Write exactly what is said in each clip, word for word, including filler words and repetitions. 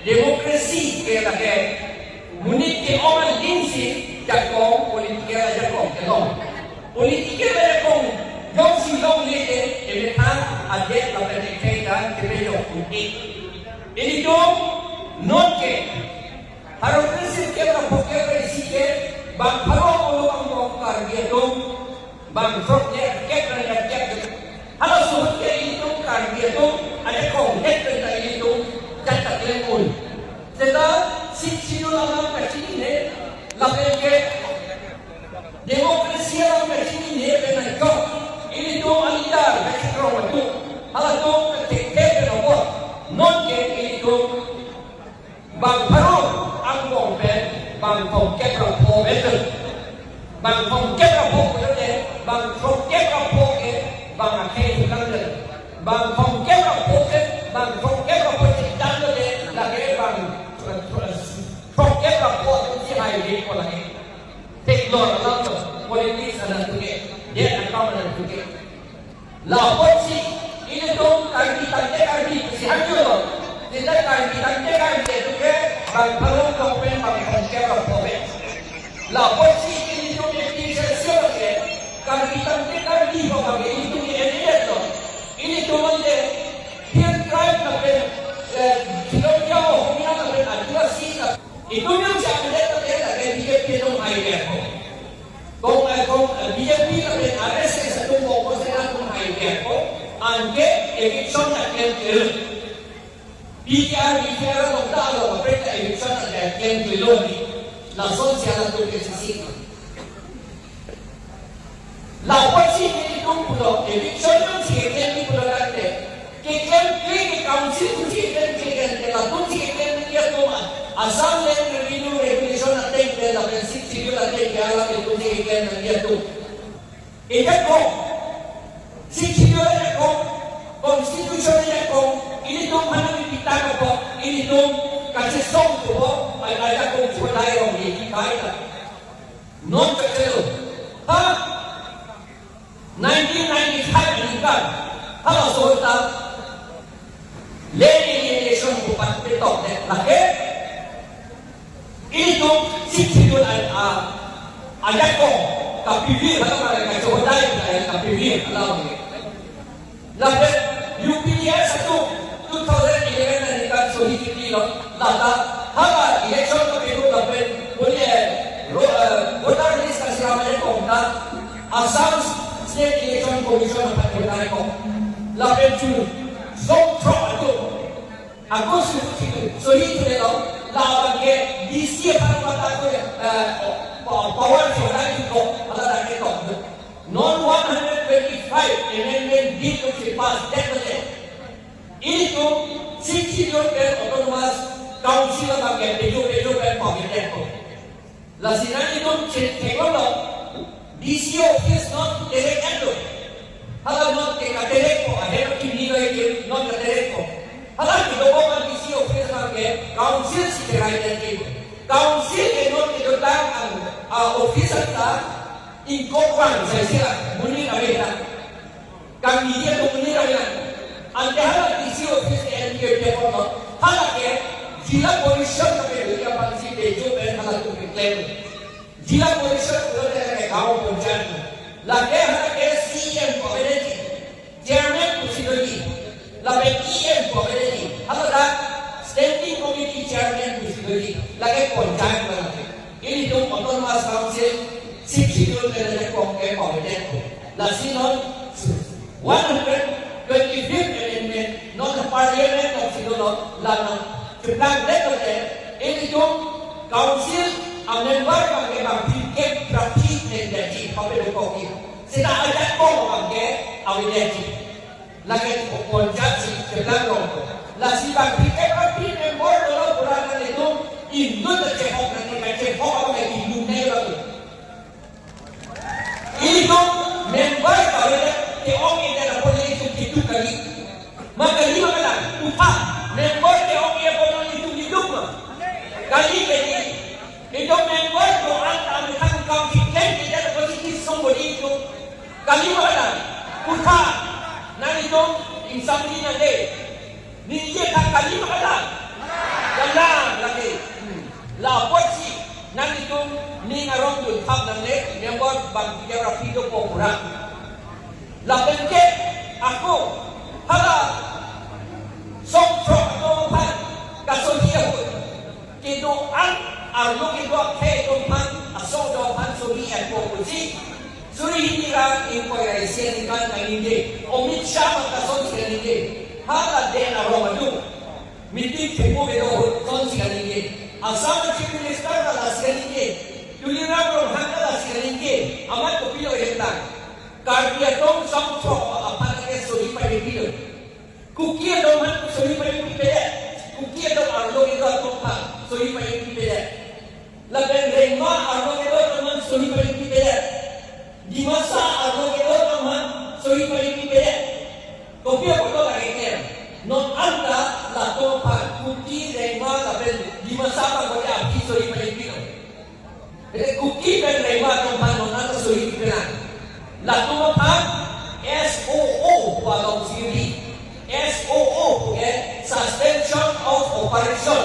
Democracy ke lake monit ke-ong aling si jakong, political ajakong kelong. Political ajakong jongsi longle te emethang adet lapen ekhei ta kepejok un-e. Ilitum non ke pharo kre-sirkep ra phongokep ra isi ke bang pharo pulo angbong Karbi atum bang throknerkep ra nerkep. Halaso ahut ke ilitum Karbi atum ajakong det pen ta ilitum jat ta klem un. Seta Sixth Schedule alam kachinine lapen ke democracy alam kachinine pen ajok ilitum a-leader kachikrong atum, halatum kathekthe pen apot non ke ilitum bang pharo angbong pen bang phongokep ra pho betul. Bang phongokep ra pho pulote bang throkep ra pho ke bang akhei thulang det. Bang phongokep ra pho ke bang throkep ra pho chedam lote lake bang throkep ra pho atumsi haire ko lake. Theklong alam lo, politics anan tuke, det akam anan tuke. Lapusi ilitum Karbi tangte Karbi pusi hangjo lo. Seta Karbi tangte Karbi atum ke bang pharo angbong pen bang phongokep ra pho be. Lapusi ilitum ke T S S C lo ke Karbi tangte Karbi ko bang ilitum ke M L A lo. Ilitum ante hill tribe lapen, eh, Jaiñtia, Ohomia lapen Adivasi lapen itum jongsi amedet ta ke lake B J P atum hai ke ko. Kong, eh, kong, eh, B J P lapen R S S atum ko ko seta atum hai ke ko. Anke eviction ta klem klem. P G R, V G R along ta alo kaprek ta eviction ta klem klem lo ni. Lasonsi halatum ke sisi. Lapusi ilitum pulo eviction jongsi keklemji pulo tangte, keklemkle ke council atumsi keklemkle ke, latumsi keklem nangji atum a, Assam Land Revenue Regulation ateng ke lapen Sixth Schedule ateng ke halatum si keklem nangji atum. Ejakong, Sixth Schedule ejakong, constitution ejakong, ilitum mane mi pitang apot ilitum kachesong thupo, ai ajakong chodai rong ye ki kai ta. Non kachelo. Ha? Nineteen ninety-five aningkan. Halaso ahut ta. Land Alienation Act patok det lake. Ilitum Sixth Schedule a, a, ajakong kapivir hala mane kachodai kapivirlo. Lapen U P D S atum two thousand eleven aningkan sohi chiti lo, lata hala election kapidun lapen pule ro-, eh, voter list kasiram ajakong ta Assam State Election Commission aphan voter ko. Lapen chu song throk atum August chiti sohi chule lo, labang ke D C aphan mata ko, eh, pa-, power chodai ko, hala dak ketok. Non one hundred twenty-five amendment bill atumsi pass det mate. Ilitum Sixth Schedule pen Autonomous Council abang ke pejo pejo pen pavidet ko. Lasi nanglitum che-, theklonglo, D C office non terek etlo. Hala non ke katerek ko, ahem kimi lo ke non katerek ko. Hala kedo abang D C office abang ke council si cherai nangji. Council ke non kedotang an, a, office anta ingkoi vang sai sila, monit ave ta. Kangni dia tu monit ave ta. Ante hala D C office ke N P P apotlo. Hala ke Zilla Parishad ke dia aphansi pejo pen halatum keklem. Zilla Parishad pulote lake gaon panchayat. Lake hala ke C E M ko aveji. Chairman pusi doji. Lapen E M ko aveji. Hala dak Standing Committee Chairman pusi doji. Lake panchayat lake. Ilitum Autonomous Council, Sixth Schedule pen ajakong ke pavidet ko. Lasi non one hundred twenty-fifth Amendment, non Parliament atumsi dolo, la non cheplang det lote, ilitum Council a-member abang ke bang phlikep ra phli nangdetji, papedo kopi. Seta ajakong abang ke avedetji. Lake ko panchayat si cheplang rong ko. Lasi bang phlikep ra phli member dolo pura nanglitum inut ta chehok nangji, kachehok abang ke inut ne lo. Ilitum member kave ke-ong-e det apot ilitum keduk kali. Ma kali ma kalang, utha. Member ke-ong-e apot ilitum keduk ma. Kali kali. Itum member do-an ta amethang kam si klem ke det apot si kesung bodi itum. Kali ma kalang, utha. Nanglitum ingsamri nangde. Ningje tha kali ma kalang. Kalang Lapusi nanglitum ning arong dunthap nangne, member bang tiga rapi do po pura. Lapen ke ako hala songthrok atum aphan kasohi ahut kedo-an arlo kedo akhei atum aphan, aso atum aphan sohi ako pusi, suri hini ra ingkoi ra isi aningkan kaningje, Amit Shah bang kasonsi kaningje, hala den arong adung meeting thepo kedo ahut sonsi kaningje. Assam Chief Minister ta lasi kaningje. Tuliram Ronghang ta lasi kaningje. Amat kopilo henlang? Karbi atum songthrok aphan ke sohi pajirpi lo. Kuki atum aphan sohi pajirpi pedet. Kuki atum arlo kedo atum aphan sohi pajirpi pedet. Lapen Rengma arlo kedo atum aphan sohi pajirpi pedet. Dimasa arlo kedo atum aphan sohi pajirpi pedet. Kopi apot lake ke? Non anta latum aphan Kuki, Rengma lapen Dimasa abangke aphi sohi pajirpi lo. Ete Kuki pen Rengma atum aphan non anta sohi pajirpi nang. Latum aphan S O O pu along siri. S O O pu ke Suspension of Operation.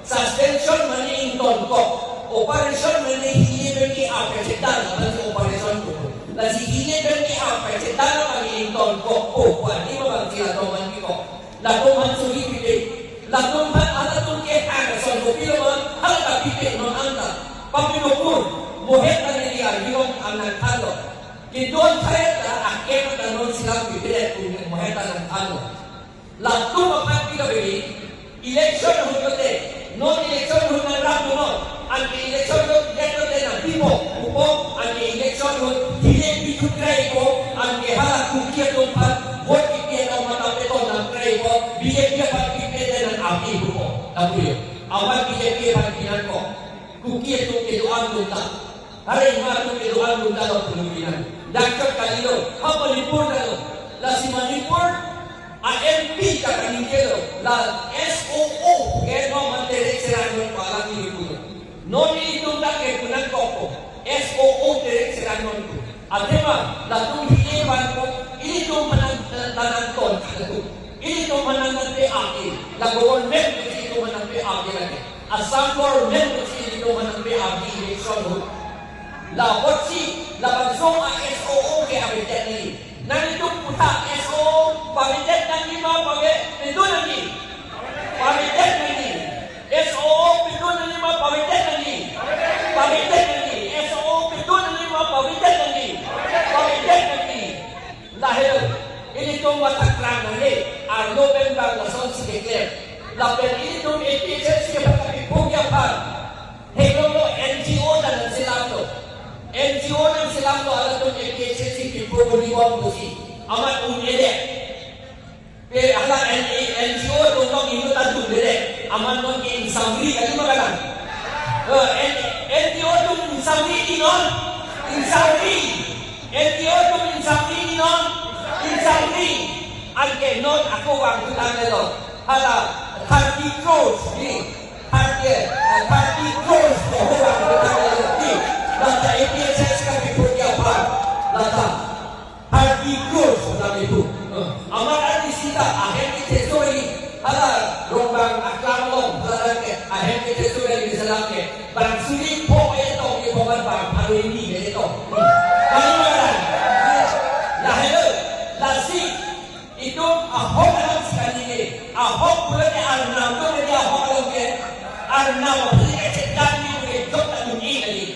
Suspension mane ingtonkok. Operation mane hile pen ke-ap kachedan, lapen operation pu. Lasi hile pen ke-ap kachedan mane ingtonkok pu, pu adim abangke latum aphan pikok. Latum aphan sohi pipe. Latum aphan halatum ke hang ason kopilo ma, hala ta pipe non anta. Papi dokur, mohet ta neli arjulong an nangthanlo. Kedon thai ta akem ta non silang pipe, mohet ta nangthanlo. Latum aphan pika beri, election ahut lote, non election ahut nangrap dunnon, anke election ahut det lote nangpipo, pupo, anke election ahut delay pithu kraipo, anke hala Kuki atum aphan vote kipi atum mata peton nang kraipo, B J P aphan pipe te nang api pupo, tapuyo. Amat B J P aphan pinangkok. Kuki atum kedo-an dunta. Are ma atum kedo-an dunta lo punu pinan. Dak chot kalilo, ha Manipur ta lo. Lasi Manipur a M P ta kaningje lo. La S O O ke no man Terek Serangnon pu alam ni pulo. Non ilitum ta ke punangkokpo. S O O Terek Serangnon pu. Athema latum hile vanpo. Ilitum aphan nang, nang, nangtonji latum. Ilitum aphan nangpe ake. La government pu ilitum aphan nangpe ake lake. Assam government pusi ilitum aphan nangpe ake election ahut. Lapotsi labangso a S O O ke avedet nangji. Nanglitum puthot S O O pavedet nangji ma pave, pedun nangji? Pavedet nangji. S O O pedun nangji ma pavedet nangji? Pavedet nangji. S O O pedun nangji ma pavedet nangji? Pavedet nangji. Lahelo, ilitum mathak lang nangne, arlo pen bang lasonsi declare. Lapen ilitum A P H L C aphan kapiphongji aphan, heklonglo N G O ta nangselamlo. N G O nangselamlo, halatum A P H L C piphong bom pusi. Amat un-edet. Pe hala N, N G O atum inut ta dundedet. Amat non ke ingsamri kali ma kalang. Eh, N, N G O atum ingsamri di non. Ingsamri. N G O atum ingsamri di non. Ingsamri. Anke non ako vangthu tanglo. Hala thirty crores di. Thirty, eh, thirty crores di ako vangthu tanglo di. Lata A P H L C kapiphongji aphan. Lata. Thirty crores lam itu. Eh, amat arnisi ta ahem kethesoi, hala Rongbang aklam along, hala ke ahem kethesoi, hala ke selam ke. Bang suri pho e to, e pho bang bang pharoi ni e to. Kali mana? Lahelo, lasi, itum ahok alam si kaningje. Ahok pulote Arnam do, jadi ahok alam ke. Arnam pulote kachedan ni pulote jok ta dunji kali.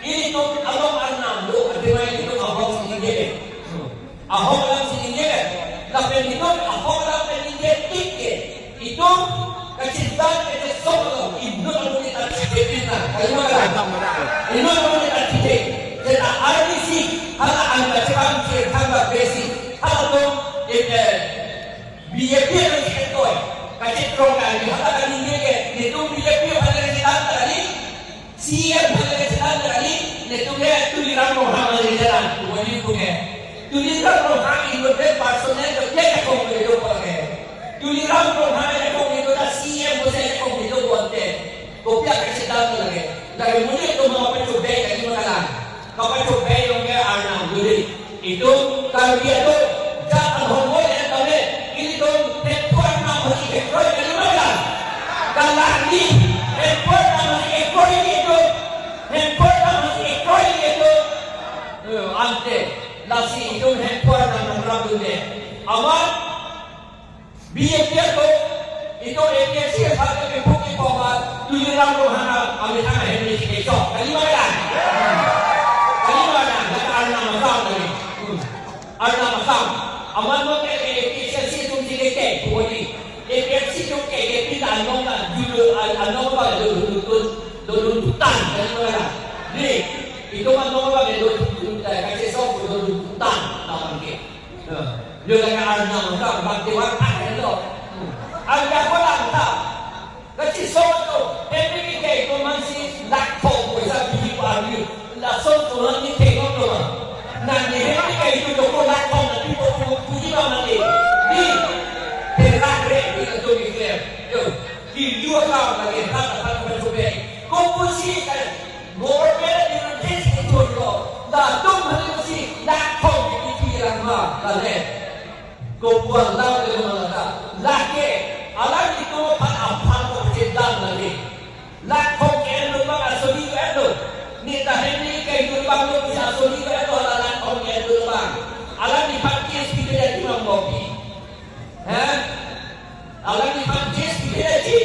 Ilitum along Arnam do, athema ilitum ahok si ningje. Ahok alam si ningje. Lapen ilitum ahok alam pen ningje tik ke. Itum kachedan kachesong along inut amonit ta chithe pin nang. Kali ma kalang? Inut amonit ta chithe. Jeta R D C, hala an kachebang chethang ba besi. Halatum, eh, eh, B J P along si ketoi. Kachetrong kali, hala kaningje ke. Itum B J P aphan kachedan ta kali. C E M aphan kachedan ta kali, netum ke Tuliram Ronghang le jalan, wali pu ke. Tuliram Ronghang inut ke personal ke dia ke kong ke do ke. Tuliram Ronghang ke kong ke do ta C E M ko se kong ke do bonte. Kopi akachedan ta lake. Lake muni atum ma pachobei kali ma kalang. Kapachobei along ke Arnam duli. Itum Karbi atum, jat ahormu yang kami, ilitum tempuan na bagi kekroy kali ma kalang. Kalang ni, tempuan na Lasi itum hemphu arnam nangrapdunde. Amat B J P atum, itum A P H L C aphan ke puk ipo ma, Tuliram Ronghang amethang ahem ni chikechok. Kali ma ya? Kali ma ya? Lake arnam asam kali. Hmm. Arnam asam. Amat mo ke, ke A P H L C atum chikeke, pukori. A P H L C atum ke, ke pin anong na, julu, an-, anong ba, do, do, do, do, do, do, tan, kali ma ya? Ni, itum anong ba, do, do, do, do, kachesok, do, do, do, tan, lapen ke. Yo lake arnam ta bang dewan ta helo. Arnam ko lang ta. Kachesok to, hemi ke ko mansi lakh thom poisa bidi ko arnam. Lason to lang ni thengok to. Na ni hemi ke to ko lakh thom na pi ko puji ba mali. Ni therak re ni to ni kle. Yo, di dua ka lagi ha ta pan ko be. Ko pusi ka Government adim isi ithurlo, latum hali si lakh thom kethi lang ma, lale. Kopuan lang le ma lata. Lake, alanglitum aphan aphan ko chedan lale. Lakh thom ke-en lo bang asoli ke-en lo. Neta hemi ke-en lo bang lo si asoli ke-en lo, la lakh thom ke-en lo bang. Alangliphan case pide adim ang kopi. Ha? Alangliphan case pide aji.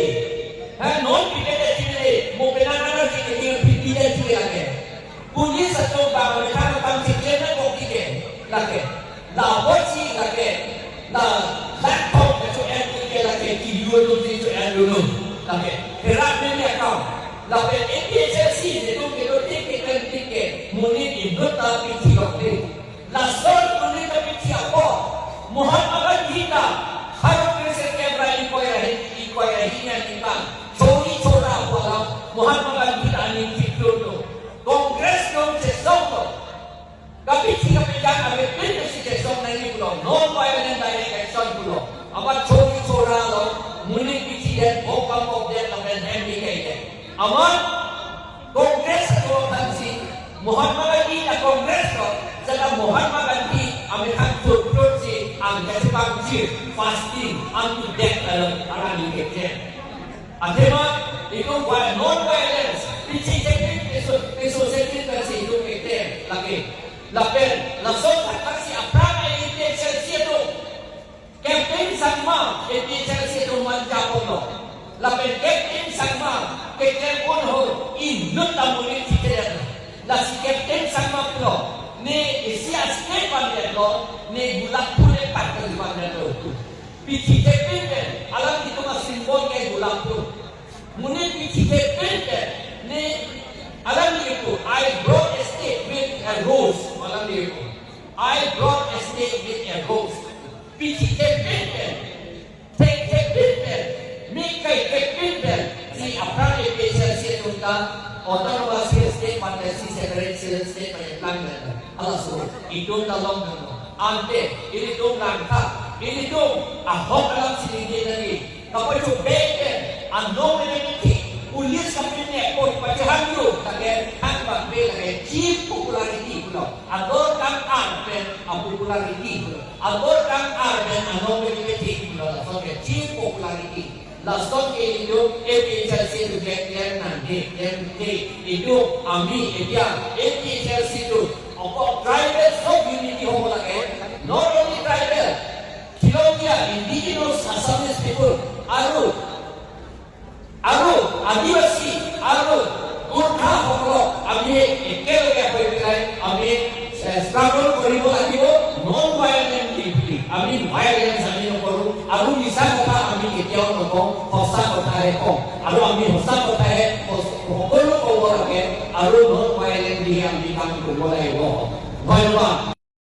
Ha, non pide aji le, mo penang ana ji ke dia pide aji lake. Police atum bang methang bang si kena kok ke lake. La bosi lake. La lakh thom kecho-en ke lake, kidua lo si cho-en dulu lake. Herak meme account. Lapen A P H L C netum kedo tik ke kan tik ke. Monit inut ta pithi lok de. Lason monit ta pithi apot, Mahatma Gandhi ta Bharat Christian Camp ra ingkoi ra hini, ingkoi ra hini aningkan chori chora pu alam Mahatma Gandhi ta aning chiklo to. Congress atum chesong to. Kapithi kapejang ave pin si chesong nangji pulo. Non violent direct action pulo. Amat chori chora lo, monit pithi det, bom pam bom det, lapen hem ni kai det. Amat Congress atum aphan si, Mahatma Gandhi ta Congress lo, seta Mahatma Gandhi amethang thurthur si, ang kachepangchir, fasting, unto death along, arani keklem. Athema, itum vi-, non-violence, pithi chepin, piso, piso chepin, kasi itum keklem lake. Lapen, lason thakthak si aphrang A P H L C atum. Captain Sangma, A P H L C atum manja ponlo. Lapen Captain Sangma, keklem un ho, inut ta monit si keklem. Lasi Captain Sangma pulo, ne isi a-state pandetlo, ne gulap phul le pat kali pandetlo. Pithi chepin pen, alanglitum a-symbol ke gulap phul. Monit pithi chepin pen, ne alangli pu, "I brought a state with a rose," alangli pu. "I brought a state with a rose." Pithi chepin pen, thek chepin pen, mi kai chepin pen, si aphrang A P H L C atum ta autonomous hill state mate si separate hill state mate plan pen. Halaso, itum ta long nang. Ante, ilitum langtha, ilitum ahok alam si ningje nangji. Kapacho bek pen, anong ne nangji, police kapin ne, poi pachehang yo, lake, hang bang be lake, cheap popularity pulo. Ador kam ar pen a-popularity pulo. Ador kam ar pen anong ne nangji pulo, lason ke cheap popularity. Lason ke ilitum A P H L C atum keklem nangji, klem ke ilitum ami India A P H L C atum. Ako tribal sob unity hobo lake. Not only tribal, Tilongjia, indigenous Assamese people, aru, aru, Adivasi, aru, Gorkha hoklo, ami ekelge hoi bilai, ami, eh, struggle koribo lagibo, non violently, ami violence ami nokoru, aru misa kotha ami ketiao nokong, hosa kotha he kong, aru ami hosa kotha he, hos-, hokolo kobo lage, aru non violently ami kam kobo lagibo. Dhonyobad.